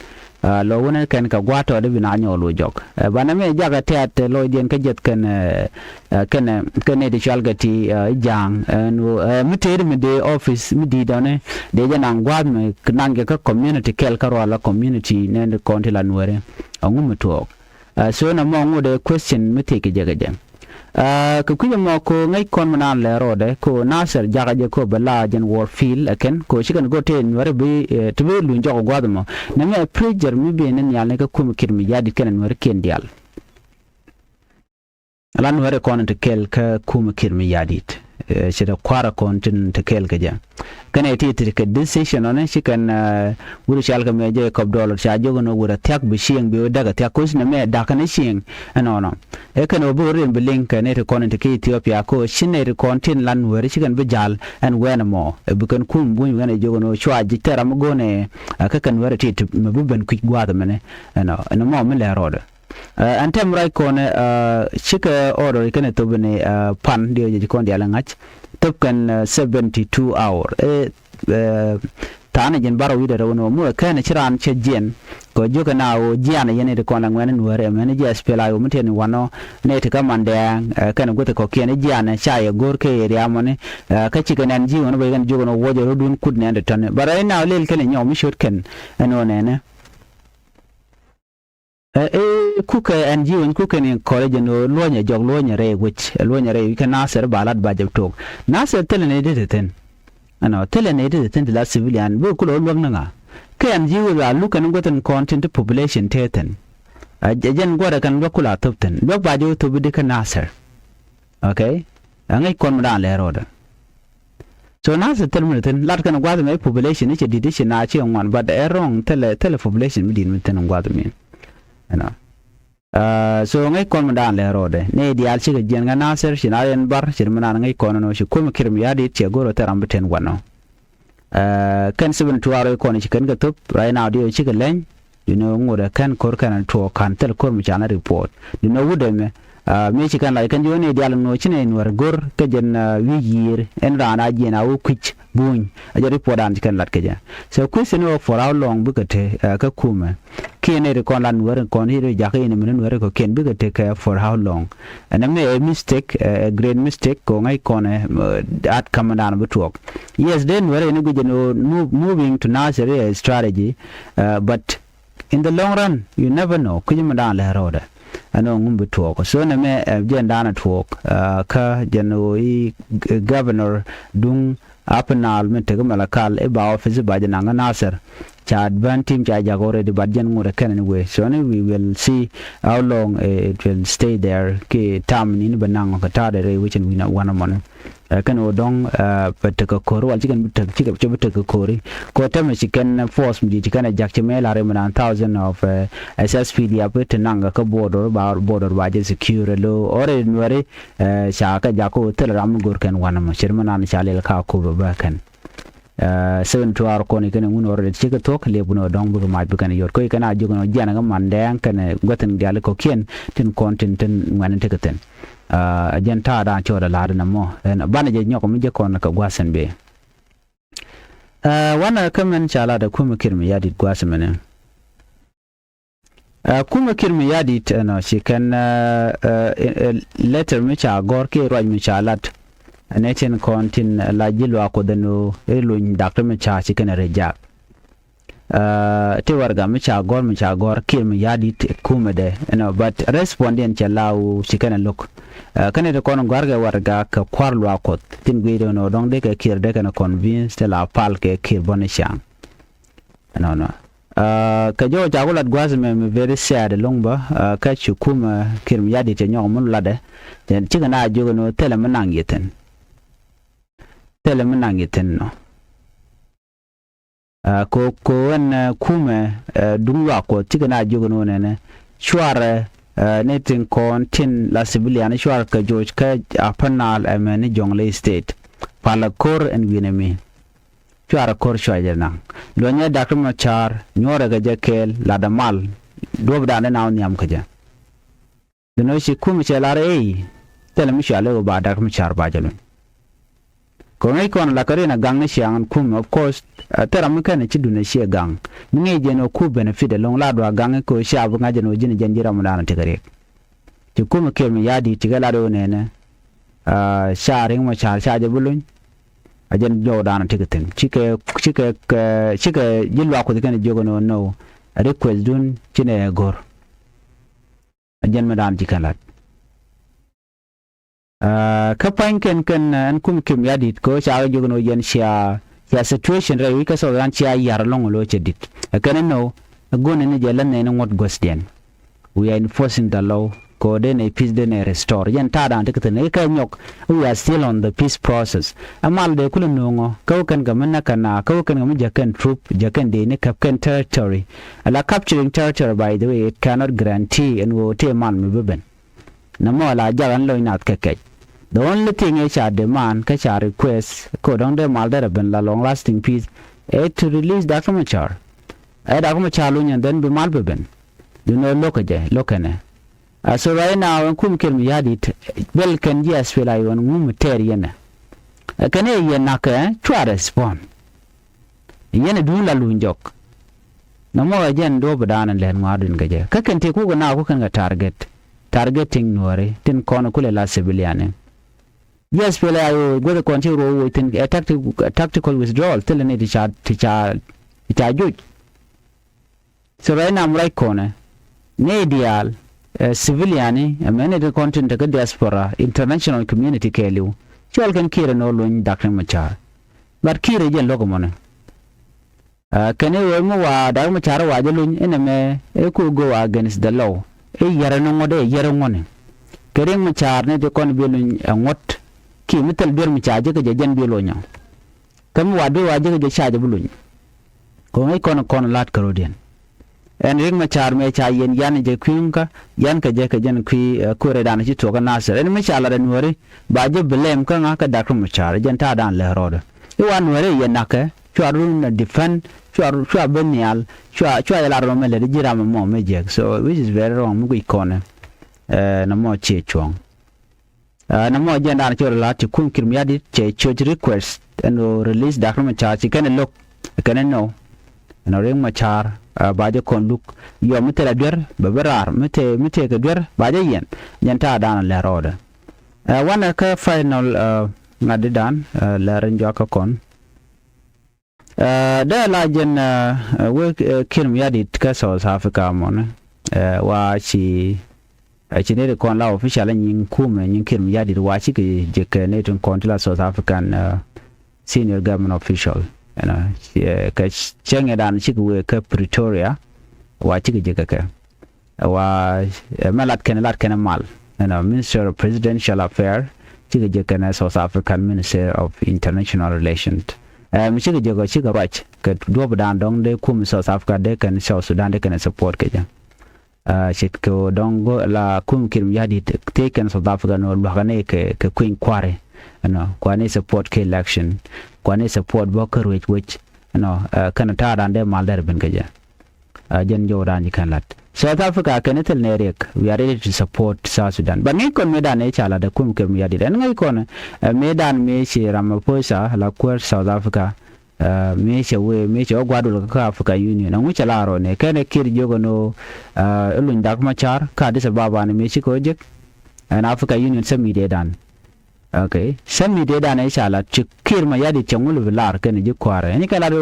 Aa, lɔ wun ɛ kɛn kɛ gua̱a̱th tɔɔt ɛ bi na nyɔɔl wä jɔk. Ɛ banɛ mɛ jakɛ tɛ̈t ɛ lɔcdiɛn kä jiɛth kɛn, ɛ, ɛ, kɛnɛ, kɛnɛ ti cual kɛ ti, ɛ, ja̱a̱ŋ, ɛn ɣöö, ɛ, mi tëëd mi dee office mi di̱i̱t ɔni dee jɛ naŋ gua̱a̱th mi naŋ jɛ kä community kɛl kä rual la community nɛn kɔn ti la Nuääri. Ɛŋu mi tuɔɔk? Ɛ, so nɔmɔ ŋot ɛ question mi thiec kɛ jɛ kɛ jɛ. Ɛ, kɛ kui̱c ɛmɔ ko ŋäc kɔn mi naan lɛ rɔɔdɛ ko Nasir jakä jɛ ko bɛ la jɛn war field ɛ kɛn ko ci kɛn go̱r tëë Nuääri bi, ɛ, ti bi luny jɔk ɛ gua̱a̱th ɛmɔ. Nɛmɛ ɛ pressure mi bi ni nhial ni kä kumɛ Kiir Mayardit kɛnɛ Nuääri kiɛn diaal. Ala Nuääri kɔn ti kɛɛl kä kumɛ Kiir Mayardit. Ɛ, ci ti kua̱rä kɔn tin ti kɛɛl kä jɛ. Kɛnɛ ti ti kɛ decision ɔni ci kɛn, ɛ, wut cal kɛ mɛ Jacob Dollar ca jiök ɛn ɣöö wut a thia̱k bi cieŋ bi wä däk a thia̱k koc nɛ mɛ da̱k kɛn cieŋ ɛnɔnɔ. Ɛ kɛn ɣöö bi wä riɛm bi liŋ kɛ nɛy ti kɔn ti kɛ Ethiopia ko ci nɛy ti kɔn tin la Nuääri ci kɛn bi ja̱l ɛn wɛn ɛmɔ. Ɛ bi kɛn kum buny wɛn ɛ jiök ɛn ɣöö cua ji̱ thɛr ram mi go̱o̱nɛ, ɛ, kä kɛn Nuääri ti ti mɛ bi ben kui̱c gua̱a̱th ɛmɛnɛ. Ɛnɔ ɛn ɛmɔ mi lɛ rɔɔdɛ. Ɛ, ɛn tɛm ruac kɔnɛ, ɛ, cikɛ order kɛnɛ thop ni, ɛ, pan diɛ jɛ ci kɔn diaal ŋa̱c. Thop kɛn, ɛ, seventy two hour. Ɛ, ɛ, tha̱a̱n jɛn barɔ wi̱dɛ rɛw ni wä muɛ kɛn ci raan cɛ jiɛn. Kɛ jiökɛ na wä jian yɛn ti kɔn la ŋuɛn ni Nuääri ɛmɛn jiɛ SPLA-IO mi tiɛn wanɔ ni ti kä mandɛɛŋ, ɛ, kɛn guäth kɔkiɛn jian ca yɛ go̱r kɛ area mɔni. Ɛ, kä cikɛ nɛn ji̱ wä ni bä kɛn jiökɛ ni wä jɛ rɔ̱dun kut nɛn ti tɔni. But right now lil kɛn nyɔk mi ciöt kɛn ɛn wä nɛnɛ. Ɛ, ɛ, kukɛ N G O kukɛ ni kɔlɛ jɛ ni luɔnyɛ jɔk luɔnyɛ rɛy wec, luɔnyɛ rɛy wec kɛ Nasir ba lat ba jɛ tok. Nasir thilɛ ni di ti thin. Ɛnɔ, thilɛ ni di ti thin ti la civilian, bi kulɛ luäk ni ŋa. Kɛ N G O la luk kɛn guäthin kɔn tin ti population tëë thin. Ɛ, jɛ jɛn guätdɛ kɛn luäk kula thop thin. Luäk ba jɛ wä thop di kɛ Nasir. Okay? Ɛ ŋäc kɔn mi da̱a̱n lɛ rɔɔdɛ. So Nasir thil mi thi̱n lat kɛn gua̱th mi population i̱ cɛ di̱t i̱ ci na ci ŋuan, but ɛ wrong, thilɛ, thilɛ population mi di̱t mi thi̱n gua̱th mi. Ɛnɔ. Aa, so ŋäc kɔn mi da̱a̱n lɛ rɔɔdɛ. Ni diaal cikɛ jiɛn ŋä Nasir, ci na yɛn bar, ci mi naan ŋäc kɔn ɛnɔ, ci kuäm Kiir Mayardit, cɛ go̱r ɛ thil ram bi ten gua̱n nɔ. Aa, kɛn seventy two hour kɔn ci kɛn kɛ thop, right now di ɔ cikɛ leny, di nɔ ŋot ɛ kɛn ko̱r kɛn tuɔɔk ka̱n thil ko̱r mi canɛ report. Di nɔ wut ɛmɛ, Mëë ci kɛn lac kɛn ji̱ ɣän i̱ diaal ɛn ɣöö ci nɛy Nuäär go̱r kä jɛn wi̱i̱ yiëër ɛn raan a jiɛn a wä kui̱c buny. A jɛ report an ci kɛn lat kɛ jɛ. So question ɣöö for how long bikɛ te kä kumɛ kiɛ nɛy ti kɔn lat Nuäär kɔn i̱ ri jakä in min Nuäär kɔ̱kiɛn bikɛ te kɛ for how long. Ɛn ɛmɛ ɛ mistake, ɛ great mistake kɛ ɣöö ŋäc kɔn ɛ at kamädan bi tuɔɔk. Yes, dee Nuäär in guic ɛn ɣöö moving to Nasir ɛ strategy, but in the long run you never know. Kui̱c mi da̱a̱n lɛ rɔɔdɛ ɛn ɣöö ŋum bi tuɔɔk. So nɛmɛ ɛ jɛn da̱a̱n ɛ tuɔɔk kä jɛn ɣöö i̱ governor duŋ Upper Nile mi tek Malakal i̱ ba office i̱ ba jɛ naŋ kä Nasir. Ca advance team ca jak already, but jɛn ŋot ɛ kɛn anyway. So ni we will see how long it will stay there ki tam ni ni bɛ naŋ kɛ ta̱a̱dɛ rɛy wecin wi̱n wanɛ mɔni. Ɛ kɛn ɣöö dɔ̱ŋ bɛ tekɛ ko̱ri wal ci kɛn bi tek ci kɛ bi tekɛ ko̱ri. Kɛ ɣöö tämɛ ci kɛn force mi ci kɛn ɛ jak ci mɛ la̱r i̱ mi naan thousand of S S P D F ti naŋ kɛ kä border ba border ba jɛ secure lo already Nuäri. Ca kɛ jak kä ɣöö thilɛ ram mi go̱r kɛn wanɛ mɔ ci ri mi naan ca lɛl ka Akobo bä kɛn. Seven two hour kɔn i̱ kɛn ɛ ŋun already ci kɛ thuɔ̱k liep wun ɣöö dɔ̱ŋ bikɛ mac bikɛn ɛ yot kä i̱ kɛn a jiök ɛn ɣöö jianɛ kɛ man dɛɛŋ kɛn ɛ guäthin diaal i̱ kɔ̱kiɛn tin kɔn tin tin ŋuɛ̈ni tekɛ thi̱n. Ɛ jɛn ta̱a̱ da̱a̱n cɔɔdɛ la̱a̱t ɛn ɛmɔ ɛn banɛ jɛ nyɔk mi jɛ kɔn kɛ gua̱th ɛn bee. Ɛ wanɛ kä mɛn ca la̱t ɛ kumɛ Kiir Mayardit gua̱th ɛmɛnɛ. Ɛ kumɛ Kiir Mayardit ɛnɔ ci kɛn ɛ letter mi ca gɔ̱r kiɛ ruac mi ca lat. Ɛn ɛ tin kɔn tin la ji̱ luaak Kuoth ɛn ɣöö i̱ luny dak ti mi ca ci kɛn ɛ reject. Ti warɛga mi ca gɔ̱r mi ca gɔ̱r Kiir Mayardit kumɛdɛ ɛnɔ, but respond diɛn cɛ la wu ci kɛn ɛ lo̱k. Kɛn ɛ ti kɔn gɔ̱a̱rkɛ warɛga kɛ kua̱r luaak Kuɔth tin guic dee nɔ dɔ̱ŋ dee kɛ Kiir dee kɛn ɛ convince ti la pal kɛ Kiir bɔ̱n i̱ ciaŋ. Ɛnɔnɔ kɛ jɔw ca ku lat gua̱a̱th mɛ mi very sad ɛlɔ̱ŋ bä. Kä ci kumɛ Kiir Mayardit cɛ nyɔk mi latdɛ. Cikɛ na jiök ɛn ɣöö thilɛ mi naŋ yɛ thi̱n. Thilɛ mi naŋ yɛ thi̱n nɔ. Ko ko ɛn kumɛ duŋ luaak Kuɔth cikɛ na jiök ɛn ɣöö nɛnɛ cuarɛ ni tin kɔn tin la civilian cuarɛ kɛ joc kä Upper Nile ɛmɛ ni Jonglei State. Palɛ ko̱r ɛn wi̱nɛ mi cuarɛ ko̱r cuacɛ naŋ. Luɔ̱nyɛ Dak Riɛk Macar nyuɔ̱ɔ̱rɛ kɛ jɛ kɛɛl latdɛ mal duɔ̱pdan dee na wä nhiam kä jɛ. Dɛn ɣöö ci kumɛ cɛ lar ëë thilɛ mi cɔal i̱ ɣöö ba Dak Riɛk Macar ba jɛ luny. Kɛ ɣöö ŋäc kɔn la kɛ rin a gaŋ ni ciaŋ ɛn kumɛ, of course, thil ram mi kɛn ci duundɛ ciɛ gaŋ. Mi ŋäc jɛn ɣöö ku benefit ɛlɔ̱ŋ la dua̱a̱ gaŋ i̱ kɛ ɣöö cia bi ŋa̱c jɛn ɣöö ji̱n jɛn ji̱ ram mi da̱a̱n tekɛ riɛk. Ci kumɛ Kiir Mayardit cikɛ lat ɣöö nɛnɛ ca Riɛk Macar ca jɛ bi luny. A jɛn jɔwdan a tekɛ thi̱n cikɛ cikɛ cikɛ ji̱ luaak Kuɔth kɛn jiök ɛn ɣöö no, request dun ci nɛ go̱r. A jɛn mi daan ci kɛn lat. Kä pa̱ny kɛn kɛn ɛn kum Kiir Mayardit kɛ ɣöö ca kɛ jiök ɛn ɣöö jɛn cia cia situation rɛy wi̱c kä South Sudan cia ya̱r ɛlɔ̱ŋ lo̱c cɛ di̱t. Ɛ kɛn ɛn ɣöö ɛ go̱n ɛn jɛ lät nɛn ŋuɔ̱t guäthdiɛn. We are enforcing the law. Kɛ ɣöö dee nɛ peace dee nɛ restore. Jɛn ta̱a̱dan tekɛ thi̱n i̱ kɛ nyɔk. We are still on the peace process. Ɛ mal dee kulɛ nuŋɔ kä wä kɛn kɛ mi näk kɛ na kä wä kɛn kɛ mi jäk kɛn troop jäk kɛn dee ni käp kɛn territory. Ala capturing territory, by the way, it cannot guarantee ɛn ɣöö tëë mal mi bi ben. Nɛmɔ ala jak ɛn lo̱c nath kɛ kɛc. The only thing ëë ca demand kä ca request kɛ ɣöö dɔ̱ŋ dee mal derɛ ben la long lasting peace ëë to release Dak Riɛk Macar. Ɛ Dak Riɛk Macar luny and then bi mal bi ben. Duundɛ lo̱k kɛ jɛ lo̱k kɛnɛ. So right now ɛn kum Kiir Mayardit bel kɛn ji̱ SPLA-IO ɛn ŋum tɛɛr yɛnɛ. Ɛ kɛn ɛ yɛn nakä cua respond. Yɛn ɛ duun la luny jɔk. Nɔmɔ ɛ jɛn duɔ̱ɔ̱p ɛ daanɛ lɛn ŋua̱a̱r duun kɛ jɛ kä kɛn tëë kukɛ naaku kɛn kɛ target. Targeting Nuääri tin kɔn kulɛ la civilian in. Ji̱ SPLA-IO guäth kɔn ci ruɔ̱ woc thi̱n ɛ tactical withdrawal thilɛ ni ti ca ti ca ti ca joc. So right now mi ruac kɔnɛ nɛy diaal ɛ civilian ni ɛmɛ ni ti kɔn tin te kä diaspora, international community kɛɛliw. Cɔl kɛn Kiir ɛn ɣöö luny Dak Riɛk Macar. But Kiir ɛ jɛn lo̱k ɛmɔni. Kɛn i̱ ɣöö mi wa Dak Riɛk Macar wa jɛ luny inɛ mɛ i̱ ku go against the law. I̱ yɛrɛ ni ŋuɔ̱t i̱ yɛrɛ ŋuɔ̱ni. Kɛ Riɛk Macar ni ti kɔn bi luny ɛ ŋuɔ̱t. Kiir mi thil duer mi ca jɛ kɛ jɛ jɛn bi luny ɔ. Kä mi wa duer wa jɛ kɛ jɛ ca jɛ bi luny. Kɛ ŋäc kɔn kɔn la̱t kärɔ̱diɛn. Ɛn Riɛk Macar mëë ca yɛn yan jɛ kui̱ ŋukä yan kɛ jɛ kɛ jɛn kui̱ kuëërädan ci thuɔ̱k kä Nasir ɛn mi ca lat ɛ Nuääri. Ba jɛ blame kä ŋa̱ kä Dak Riɛk Macar jɛn ta̱a̱dan lɛ rɔɔdɛ. I̱ wa Nuääri yɛ na̱kɛ cua run defend cua cua ben nhial cua cua yɛ lar rɔmɛ lɛ di ji̱ ram ɛmɔ mi jiɛk. So which is very wrong mi guic kɔnɛ. Ɛ, nɔmɔ ciɛ cuɔ̱ŋ. Ɛ, nɔmɔ jɛn dan cɛ rɔ la̱t ci kum Kiir Mayardit cɛ coc request ɛn ɣöö release Doctor Machar ci kɛn ɛ lo̱k kɛn ɛ nɔ. Ɛn ɣöö Riek Machar, ɛ, ba jɛ kɔn luk yɔm mi thil a duer bɛ bi raar mi tëë mi tëë kɛ duer ba jɛ yɛn. Jɛn ta̱a̱ dan lɛr rɔɔdɛ. Ɛ, wanɛ kä final, ɛ, ŋa̱tdi dan, ɛ, lɛr in juakä kɔn. Ɛ, dee la jɛn, ɛ, ɛ, wek, ɛ, Kiir Mayardit kä South Africa mɔnɛ. Ɛ, wa ci, ɛ, ci nɛy ti kɔn la official nyin kumɛ nyin Kiir Mayardit wa cikɛ jek kɛ nɛy tin kɔn ti la South African, ɛ, senior government official. Ɛnɔ, ɛ, kɛ cäŋɛ dan cikɛ wee kä Pretoria wa cikɛ jek kɛ kɛ. Wa, ɛ, mɛ lat kɛn lat kɛn mal. Ɛnɔ, Minister of Presidential Affair cikɛ jɛ kɛn South African Minister of International Relations. Ɛ, mi cikɛ jɛ kɛ cikɛ ruac kɛ duɔp dan dɔŋ dee kum South Africa dee kɛn South Sudan dee kɛn support kɛ jɛ. Ɛ, cikɛ dɔŋ go la kum Kiir Mayardit tëë kɛn South Africa nɔ luakä ni kɛ kɛ kui̱ny kua̱ri. Ɛnɔ, kua̱ni support kɛ election, kua̱ni support bä kä ruec wec. Ɛnɔ, ɛ, kɛn ta̱a̱ dan dee mal dee rɛ ben kɛ jɛ. Ɛ, jɛn jɔwdan ji̱ kɛn la̱t. South Africa kɛn thil nɛ riɛk, we are ready to support South Sudan. But ŋäc kɔn mëëdan ëë ca la̱t ɛ kum Kiir Mayardit. Ɛn ŋäc kɔn, ɛ, mëëdan mëë ci Ramaphosa la kuäär South Africa, ɛ, mëë cɛ wee, mëë cɛ wä gua̱a̱r dul kä Africa Union. Ɛŋu cɛ la rɔ nɛ kɛn ɛ Kiir jiök ɛn ɣöö, ɛ, luny Doctor Machar kä Addis Ababa ni mëë ci kɛ wä jek ɛn Africa Union summit ëëdan. Okay. Summit ëëdan ëë ca lat ci Kiir Mayardit cɛ ŋul bi lar kɛn ji̱ kua̱rɛ. Ɛn kɛ lat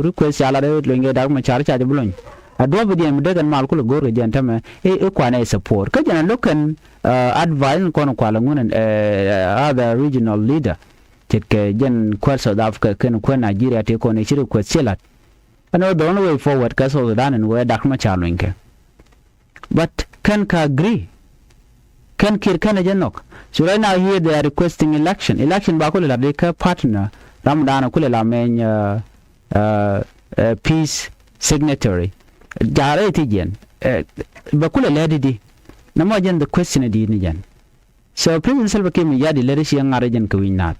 request ca lat luny kɛ Doctor Machar ca jɛ bi luny. A duɔ̱p diɛn mi dee kɛn mal kulɛ go̱o̱r kɛ jɛn tämɛ i̱, i̱ kuanɛ support. Kä jɛn a lo̱k kɛn, ɛ, advice ni kɔn kualɛ ŋun, ɛ, other regional leader. Ce̱tkɛ jɛn kuäär South Africa kɛn kuäär Nigeria tëë kɔn i̱ ci request ci lat. Ɛn ɣöö the only way forward kä South Sudan ɛn ɣöö ɛ Doctor Machar luny kɛ. But kɛn ka agree. Kɛn Kiir kɛn ɛ jɛ nhɔk. So right now here they are requesting election. Election ba kulɛ la di kä partner. Ram dan kulɛ la mɛny, uh, uh, uh, peace signatory. Jaarɛ ti jɛn. Ɛ, bɛ kulɛ lɛ di di. Nɛ mɔ jɛn the question di ni jɛn. So President Salva Kiir Mayardit lɛ di ci ŋa̱r jɛn kɛ wi̱ny naath.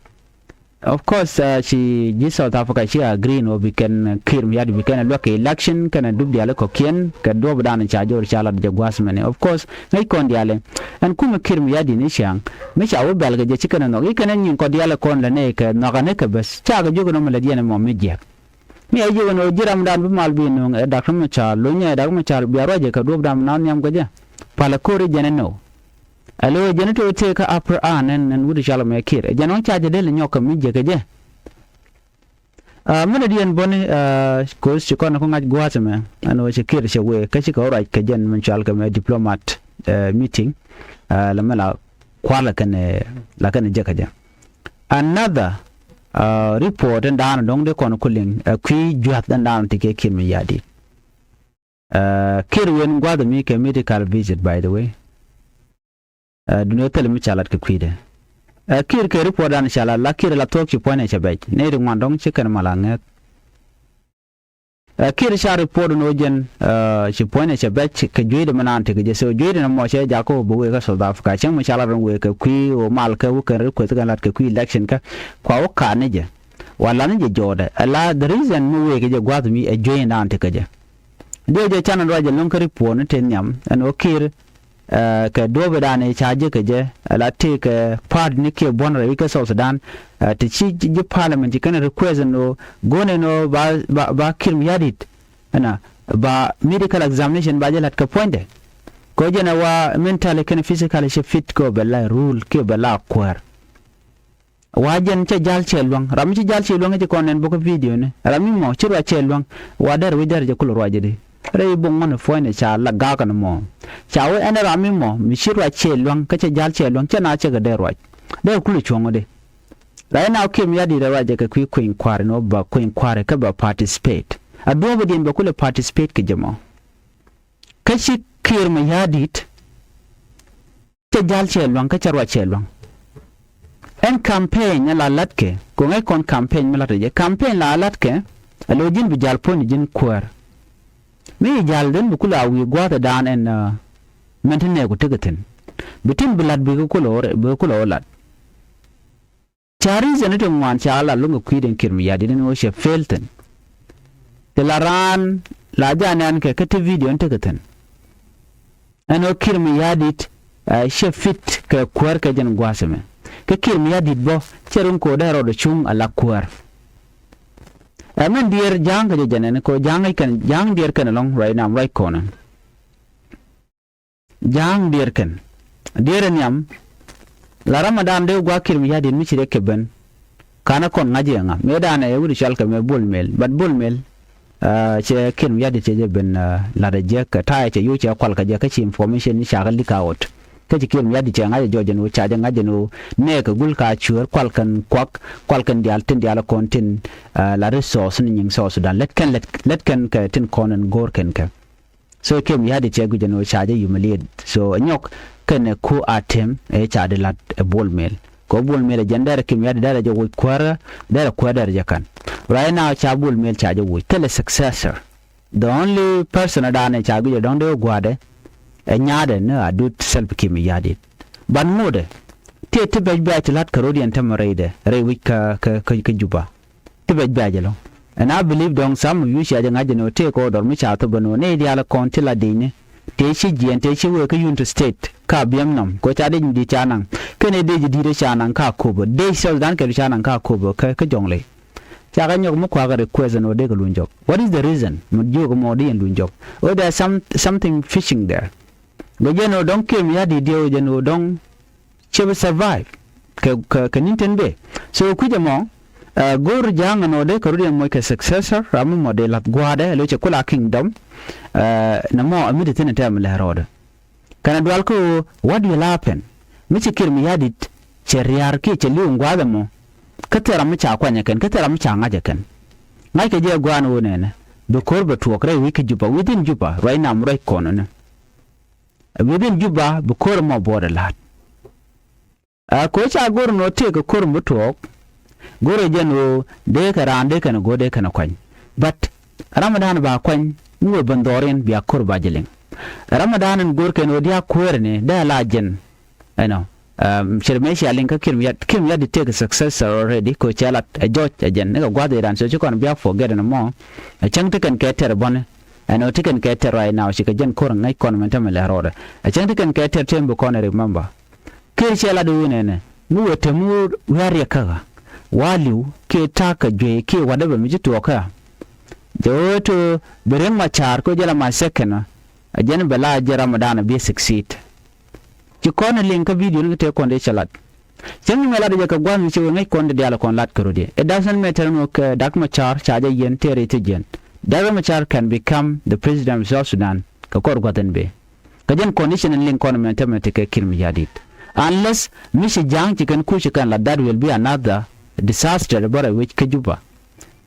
Of course, uh, ci ji̱ South Africa ci agree ni wä bi kɛn Kiir Mayardit bi kɛn luäk kɛ election kɛn dup diali kɔ̱kiɛn kɛ duɔp dan ca jɔr ca lat jɛ gua̱a̱th mɛni. Of course ŋäc kɔn diali ɛn kumɛ Kiir Mayardit ni ciaŋ mi ca wä bɛl kɛ jɛ ci kɛn nhɔk i̱ kɛn nyin kɔn diali kɔn lɛ nɛy kɛ nhɔk ani kɛ bäth ca kɛ jiök nɔmɔ lɛ diɛn mɔ mi jiɛk. Mi a jiök ni wä ji̱ ram dan bi mal bi nuŋ ɛ Doctor Machar lunyɛ ɛ Doctor Machar bia ruacɛ kɛ duɔp dan na nhiam kɛ jɛ. Palɛ ko̱ri jɛn ni nɔ. Alo jɛn i̱ to̱ tëë kä Upper An ɛn, ɛn wut i̱ cɔal mɛ Kiir. Jɛn ɣän ca jɛ del inyɔk kɛ mi jɛ kɛ jɛ. Aa, minɛ diɛn bäni, aa, ko̱th ci kɔn ku ŋa̱c gua̱a̱th ɛmɛ ɛn ɣöö ci Kiir cɛ wee kä cikɛ wä ruac kɛ jɛn min cɔal kɛ mɛ diplomat, aa, meeting. Aa, lɛ mɛ la kua̱r la kɛn, la kɛn jɛ kɛ jɛ. Another, aa, report in daanɔ dɔ̱ŋ dee kɔn ku liŋ ɛ kui̱ jua̱th in daanɔ ti kɛ Kiir Mayardit. Aa, Kiir wen gua̱th mi kɛ medical visit, by the way. Aa, duundɛ thil mi ca lat kɛ kui̱dɛ. Aa, Kiir kɛ report dan ca lat la Kiir la thuɔ̱k ci puɔ̱nydɛ cɛ bɛc. Nɛy ti ŋuan dɔ̱ŋ ci kɛn mal a ŋäth. Aa, Kiir ca report ni wä jɛn, aa, ci puɔ̱nydɛ cɛ bɛc kɛ jueydɛ mi naan tekɛ jɛ. So jueydɛ ni mɔ cɛ jakɔ bi wee kä South Africa. Cäŋ mi ca lat run wee kɛ kui̱ wä mal kɛ wä kɛn request kɛn lat kɛ kui̱ election kä. Kua wä kaat ni jɛ. Wa lat ni jɛ jɔɔdɛ. Ala the reason mi wee kɛ jɛ gua̱th mi ɛ jueydɛ naan tekɛ jɛ. Diɛ jɛ canɛ ruac jɛ lo̱ŋ kä report ni te nhiam ɛn ɣöö Kiir, ɛ, kɛ duɔ̱ɔ̱pidan i̱ ca jek kɛ jɛ, ɛ, la tëëkɛ part ni kiɛ buɔ̱n rɛy kä South Sudan, ɛ, ti ci ji̱ parliament ci kɛn request ɛn ɣöö go̱o̱nɛ ɛn ɣöö ba, ba, ba Kiir Mayardit ɛnɔ ba medical examination ba jɛ la̱t kɛ puɔ̱nydɛ. Kɛ ɣöö jɛn ɛ wa mentally kɛnɛ physically cɛ fit kɛ ɣöö bɛ la rule kiɛ bɛ la kuäär. Wa jɛn cɛ jal cɛ luäŋ. Ram mi ci jal cɛ luäŋ ci kɔn nɛn bä kä video ni. Ram mi mɔ ci ruac cɛ luäŋ. Wa dɛr wi̱c dɛr jɛ kulɛ ruac jɛ di. Rɛy buŋ ŋuɔ̱n puɔ̱ny ni ca la gakä ni mɔ. Ca wee ɛn ram mi mɔ mi ci ruac cɛ luäŋ kä cɛ jal cɛ luäŋ cɛ na cɛ kɛ dɛr ruac. Dɛr kulɛ cuɔ̱ŋ di. Right now Kiir Mayardit ruac jɛ kɛ kui̱ kui̱ny kua̱ri ni wä ba kui̱ny kua̱ri kä ba participate. A duɔ̱ɔ̱p diɛn bɛ kulɛ participate kɛ jɛ mɔ. Kä ci Kiir Mayardit cɛ jal cɛ luaŋ kä cɛ ruac cɛ luaŋ. Ɛn campaign ɛ la latkɛ kɛ ŋäc kɔn campaign mi latkɛ jɛ campaign la latkɛ. Ɛ lo̱ ji̱n bi jal puɔ̱ny ji̱n kuäär. Mi jal den bi kulɛ a wi̱i̱ gua̱a̱th ɛ daan ɛn, aa, mɛn ti nɛɛku tekɛ thi̱n. Bi tin bi lat bi kɛ kulɛ wä lat. Ca reason ti ŋuan ca la luŋ kɛ kui̱dɛn Kiir Mayardit ni wä cɛ fail thi̱n. Ti la raan la jaa nɛn kɛ kä ti video ni tekɛ thi̱n. Ɛn ɣöö Kiir Mayardit Ɛ, ciɛ fit kɛ kuäär kɛ jɛn gua̱a̱th ɛmɛ. Kä Kiir Mayardit bä cɛ run ko̱dɛ rɔɔdɛ cuŋ a la kuäär. Ɛ, mɛn diɛɛr Ja̱a̱ŋ kɛ jɛ jɛn ɛn kɛ Ja̱a̱ŋ kɛn, Ja̱a̱ŋ diɛɛr kɛn ɛlɔ̱ŋ ruac nam ruac kɔnɛ. Ja̱a̱ŋ diɛɛr kɛn. Diɛɛr ɛ nhiam. La Ramadan dee gua̱a̱ Kiir Mayardit mi ci dee kɛ ben. Kanɛ kɔn ŋa̱c yɛ ŋa mëë danɛ ɛ wut cɔal kɛ mɛ Bol Mel, but Bol Mel, ɛ, cɛ Kiir Mayardit cɛ jɛ ben, ɛ, lat ɛ jɛ kɛ ta̱a̱ cɛ yo̱o̱ cɛ kual kɛ jɛ kä ci information ni ca kɛ leak out. Kä ci Kiir Mayardit cɛ ŋa̱c ɛ jɔɔc ɛn ɣöö ca jɛ ŋa̱c ɛn ɣöö nɛɛkɛ gul ka cuäär kual kɛn kuak, kual kɛn diaal tin diaal kɔn tin, ɛ, la resource ni nyiŋ South Sudan. Lät kɛn, lät, lät kɛn kɛ tin kɔn ɛn go̱o̱r kɛn kɛ. So Kiir Mayardit cɛ guic ɛn ɣöö ca jɛ humiliate. So ɛ nyɔk kɛnɛ ku a tem ɛ ca di lat ɛ Bol Mel. Kɛ ɣöö Bol Mel ɛ jɛn derɛ Kiir Mayardit derɛ jɛ woc kuäärä, derɛ kuäär derɛ jɛ ka̱n. Right now ca Bol Mel ca jɛ woc thilɛ successor. The only person ɛ daanɛ ca guic ɛ dɔ̱ŋ dee wä gua̱a̱dɛ ɛ nyaadɛ ni Adut Salva Kiir Mayardit. But ŋotdɛ tëë ti bɛc bɛc ti la̱t kɛ ro̱diɛn tämɛ rɛydɛ rɛy wi̱c kä, kä, kä, kä Juba. Ti bɛc bɛ̈ɛ̈c ɛlɔ̱ŋ. And I believe dɔ̱ŋ some of you cia jɛ ŋa̱c jɛ ni ɣöö tëëkɛ ɣöö dɔr mi ca thop ɛn ɣöö nɛy diaal kɔn ti la di̱cni. Tëë ci jiɛɛn tëë ci wëë kä Unity State ka biɛm nɔm kɛ ɣöö ca dec mi di̱i̱t ca naŋ. Kɛnɛ dec ji̱ di̱i̱t ca naŋ ka Akobo, dec South Sudan kɛ du ca naŋ ka Akobo kä, kä Jɔŋley. Ca kɛ nyɔk mi kua̱kä request ɛn ɣöö dee kɛ luny jɔk. What is the reason mi jiök ɛmɔ dee yɛn luny jɔk? Oh, there is some, something fishing there. Gɛ jɛn ɣöö dɔ̱ŋ Kiir Mayardit diɛw jɛn ɣöö dɔ̱ŋ cɛ bi survive kɛ, kɛ, kɛ ni̱n tin bëë. So kui̱c ɛmɔ, ɛ, go̱o̱r Ja̱a̱ŋ ɛn ɣöö dee kɛ rut yɛn moc kɛ successor ram mi mɔ dee la̱th gua̱a̱dɛ lo̱c cɛ kula kingdom, ɛ, nɛmɔ ɛ mi ti thi̱n ɛ tɛm lɛ rɔɔdɛ. Kɛnɛ dual kä ɣöö what will happen mi ci Kiir Mayardit cɛ ria̱a̱r kiɛ cɛ li̱w in gua̱a̱th ɛmɔ. Kä thil ram mi ca kuany ɛ kɛn, kä thil ram mi ca ŋa̱c ɛ kɛn. Ŋa̱ckɛ jɛ gua̱a̱n ɣöö nɛnɛ bi ko̱r bɛ tuɔɔk rɛy wi̱c kä Juba, within Juba, ruac nam ruac kɔn ɛnɛ. Within Juba bi ko̱r ɛmɔ buɔɔdɛ la̱a̱t. Ɛ, kɛ ɣöö ca go̱r ɛn ɣöö tëëkɛ ko̱r mi bi tuɔɔk, go̱rɛ jɛn ɣöö dee kɛ raan dee kɛn ɛ go̱r dee kɛn ɛ kuany. But ram ɛ da̱a̱n ba kuany mi wëë ben dhɔriɛn bia ko̱r ba jɛ liŋ. Ram ɛ da̱a̱n ɛn go̱r kɛn ɣöö dia̱a̱k kuäärɛ ni dee la jɛn. Ɛnɔ, um, cɛ rɛ mëë cia liŋ kä Kiir Mayardit, Kiir Mayardit tëëkɛ successor already kɛ ɣöö cɛ lat ɛ jɔc ɛ jɛn ni kɛ gua̱th ëëdan, so ci kɔn bia forget ɛn ɛmɔ. Ɛ cäŋ ti kɛn kɛ tɛr bɔni. Ɛn ɣöö ti kɛn kɛ tɛr right now ci kɛ jɛn ko̱r ŋäc kɔn mɛn tämɛ lɛ rɔɔdɛ. Ɛ cäŋ ti kɛn kɛ tɛr tëë bi kɔn remember. Kiir cɛ lat i̱ wi̱n ɛnɛ mi wëë te mi wä riɛk kä ɣä. Wa li̱w kiɛ ta̱a̱ kɛ juey kiɛ whatever mi ci tuɔɔk kä ɣä. Jɛ ɣöö te bi Riek Machar kä jɛ la ma second ɣä. Ɛ jɛn bɛ la jɛ Ramadan bi succeed. Ci kɔn ɛ liŋ kä video ni kɛ tëë kɔn dee cɛ lat. Cäŋ mi mɛ lat jɛ kɛ gua̱n mi ci wee ŋäc kɔn dee diaal kɔn lat kɛ rut yɛ. It doesn't matter ni wä kɛ Dak Machar ca jɛ yɛn tëë rɛy thiec yɛn. Dak Machar can become the president of South Sudan kɛ kɔr gua̱th ɛn bee. Kä jɛn condition in liŋ kɔn mɛn tämɛ tekɛ Kiir Mayardit. Unless mi ci Ja̱a̱ŋ ci kɛn kuc ci kɛn la, that will be another disaster bä rɛy wec kä Juba.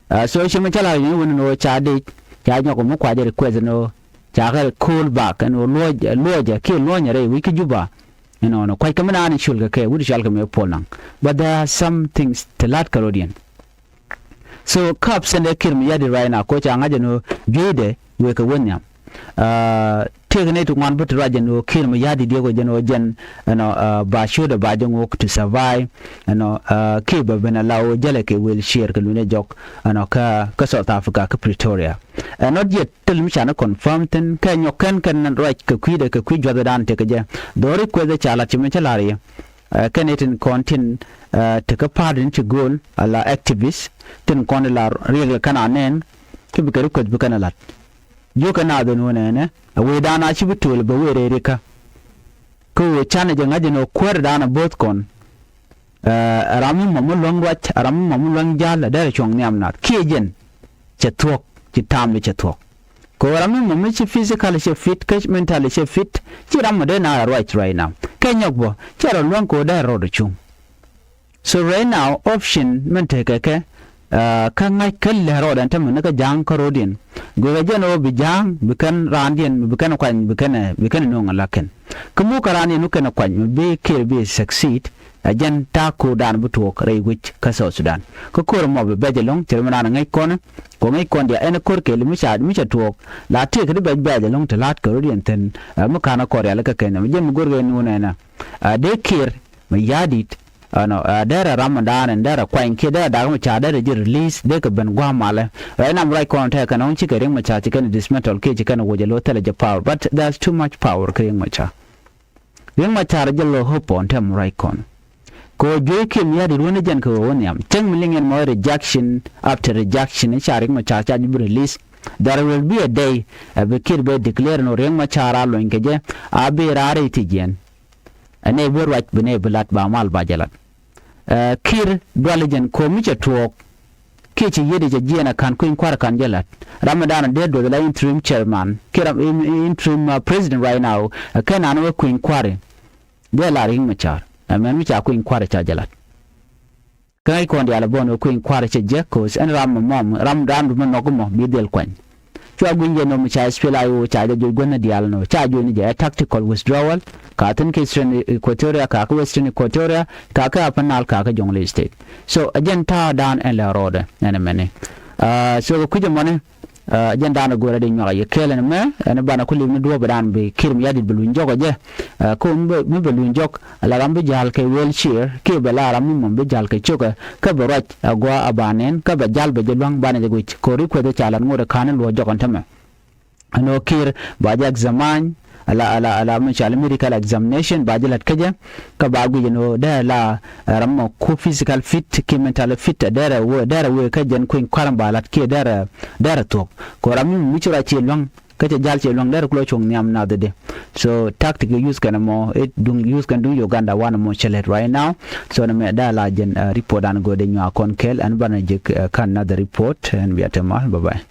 Ɛ, so ci mi cä la yuni wuni ni wä ca dec ca nyɔk mi kuacä request ni wä ca kɛ call back ni wä luɔc, luɔcä kiɛ luɔ̱nyä rɛy wec kä Juba. Inɔnɔ kuac kä mi naan in cul kɛ kɛ wut cɔal kɛ mi puɔl naŋ. But there are some things ti la̱t kɛ rɔ̱diɛn. So kap sɛn dee Kiir Mayardit right now koca ŋa̱c jɛn ɣöö jueydɛ wëë kɛ wä nhiam. Tëëk nɛy ti ŋuan bä ti ruac jɛn ɣöö Kiir Mayardit diɛk ɣöö jɛn ɣöö jɛn ɛnɔ ba ciötdɛ ba jɛ ŋok to survive. Ɛnɔ kiɛ bɛ ben ala ɣöö jälɛ kɛ wheelchair kɛ lunyɛ jɔk ɛnɔ kä, kä South Africa kä Pretoria. Ɛ not yet thil mi canɛ confirm thi̱n kɛ nyɔk kɛn kɛn ruac kɛ kui̱dɛ kɛ kui̱ juathɛ dan tekɛ jɛ. Dhɔri kuethɛ ca lat ci mi cä la̱r yɛ. Ɛ kɛn itin kɔn tin ɛ tekä pa̱a̱t in ci gööl ala activist tin kɔn ila riɛk lɛ kɛn a nɛn. Kä bi kɛ ri kueth bi kɛn a la̱t jiökɛ naath in wä nɛnɛ ɛ wecdan a ci bi tööl bɛ wee rɛy rikä. Kä wee canɛ jɛ ŋa̱c in ɔ kuäärdan a bo̱o̱th kɔn. Ɛ ram mi mɔm mi luäŋ ruac ɛ ram mi mɔm mi luäŋ ja̱l ɛ derɛ cuɔ̱ŋ nhiam naath kiɛ jɛn. Cɛ thuɔ̱k ci ta̱a̱m mi cɛ thuɔ̱k. Kɛ ɣöö ram mi mɔ mi ci physical cɛ fit kä mental cɛ fit. Ci ram mɔ dee na ruac right now kɛ nyɔk bä cɛ rɔ luäŋ kɛ ɣöö dee rɔɔdɛ cuŋ. So right now option min tekɛ kɛ kä ŋa̱c kä lɛ rɔɔdɛ ɛn tämɛ ni kä ja̱a̱ŋ kä ro̱diɛn. Guikɛ jɛn ɣöö bi ja̱a̱ŋ bi kɛn raandiɛn bi kɛn kuany bi kɛn bi kɛn no̱o̱ŋ ala kɛn. Kä muk kä raandiɛn wä kɛn kuany mi bi Kiir bi succeed. Ɛ jɛn ta̱a̱ ko̱o̱rdan bi tuɔɔk rɛy wec kä South Sudan. Kä ko̱o̱r ɛmɔ bi bɛc ɛlɔ̱ŋ cɛ ri mi naan ɛ ŋäc kɔn. Kɔ ŋäc kɔn diɛ ɛn ko̱r kɛɛli mi ca mi ca tuɔɔk la tëëk di bɛc bɛɛc ɛlɔ̱ŋ ti la̱t kɛ rot yɛn thi̱n. Ɛ mi ka̱n ɛ kɔn rialikä kɛn ɛmɛ jɛn mi go̱rkɛ ni wun ɛnɛ. Ɛ dee Kiir mi ya̱a̱ di̱t. Ɛnɔ ɛ derɛ ram mi da̱a̱n ɛn derɛ kuany kiɛ derɛ dak mi ca derɛ ji̱ release dee kɛ ben gua̱a̱m malɛ. Rɛy nam ruac kɔn tɛk kɛn ɔŋ cikɛ Riek Machar ci kɛn dismantle kiɛ ci kɛn woc ɛ lo̱ thilɛ jɛ power, but there's too much power kɛ Riek Machar. Riek Machar jɛ lɔ hope on tɛm ruac kɔn. Kɛ ɣöö juey Kiir Mayardit wä ni jɛn kɛ ɣöö wä nhiam. Cäŋ mi liŋ ɛn mɔ rejection after rejection, ca Riek Machar ca ji̱ bi release. There will be a day, ɛ bi Kiir bɛ declare ni ɣöö Riek Machar a luɔny kɛ jɛ, a bi raar i̱ ti jiɛn. Ɛ nɛy bi ruac bi nɛy bi lat ba mal ba jɛ lat. Ɛ, Kiir duali jɛn ko̱o̱m mi cɛ tuɔɔk. Kiɛ ci yiet i̱ cɛ jiɛn a ka̱n kui̱ny kua̱r ka̱n jɛ la̱t. Ram mi da̱a̱n a dee duɔth la interim chairman kiɛ ram in- interim, uh, president right now. Ɛ kɛn an wä kui̱ny kua̱ri. Dee la Riek Machar. Ɛ mɛn mi ca kui̱ny kua̱ri ca jɛ la̱t. Kä ŋäc kɔn diaal a bɔn wä kui̱ny kua̱ri cɛ jɛ ko̱o̱s ɛn ram mɔ mɔ ram ram du mi nhɔk mɔ bi dhil kuany. Cua gui̱ny jɛ nöm ca SPLA-IO ca jɛ juɔc guänh diaal nɔ ca juɔc ni jɛ ɛ tactical withdrawal. Ka thi̱n kä Eastern Equatoria, ka kä Western Equatoria, ka kä Upper Nile, ka kä Jonglei State. So ɛ jɛn ta̱a̱ da̱a̱n ɛn lɛ rɔɔdɛ ɛn ɛmɛni. Ah, so kɛ kui̱c ɛmɔni, ah, ɛ jɛn da̱a̱n ɛ go̱rɛ di nyuak a yɛ kɛɛl ɛn ɛmɛ ɛn banɛ ku li̱w ni duɔ̱ɔ̱p ɛ da̱a̱n bi Kiir Mayardit bi luny jɔk ɛ jɛ. Ah, kä mi bɛ luny jɔk la ram bi ja̱l kɛ wheelchair kiɛ bɛ la ram mi mɔm bi ja̱l kɛ cokɛ kä bɛ ruac a gua a ba nɛn kä bɛ ja̱l bɛ jɛ lua̱ŋ banɛ jɛ guic ko̱ri kueth ca lat ŋot ɛ ka̱n luɔ jɔk ɛn tämɛ. Ɛn ɣöö Kiir ba jɛ examine ala ala ala mi cɔal medical examination ba jɛ lat kä jɛ. Kä ba guic ɛn ɣöö dee la, eh, ram mɔ ku physical fit kiɛ mental fit derɛ wee derɛ wee kä jɛn kui̱ny kua̱r ba lat kiɛ derɛ derɛ thuɔ̱k. Kɛ ɣöö ram mi mi ci ruac ci lua̱ŋ kä cɛ ja̱l cɛ luäŋ derɛ kulɔ cuɔ̱ŋ nhiam nath di. So tactic use kɛn mɔ it duŋ use kɛn duŋ Uganda wanɛ mɔ cɛ lɛt right now. So nɛ mɛ da la jɛn, uh, report an go̱o̱dɛ nyuak kɔn kɛl ɛn banɛ jek, uh, kan another report ɛn bia te mal. Bye bye.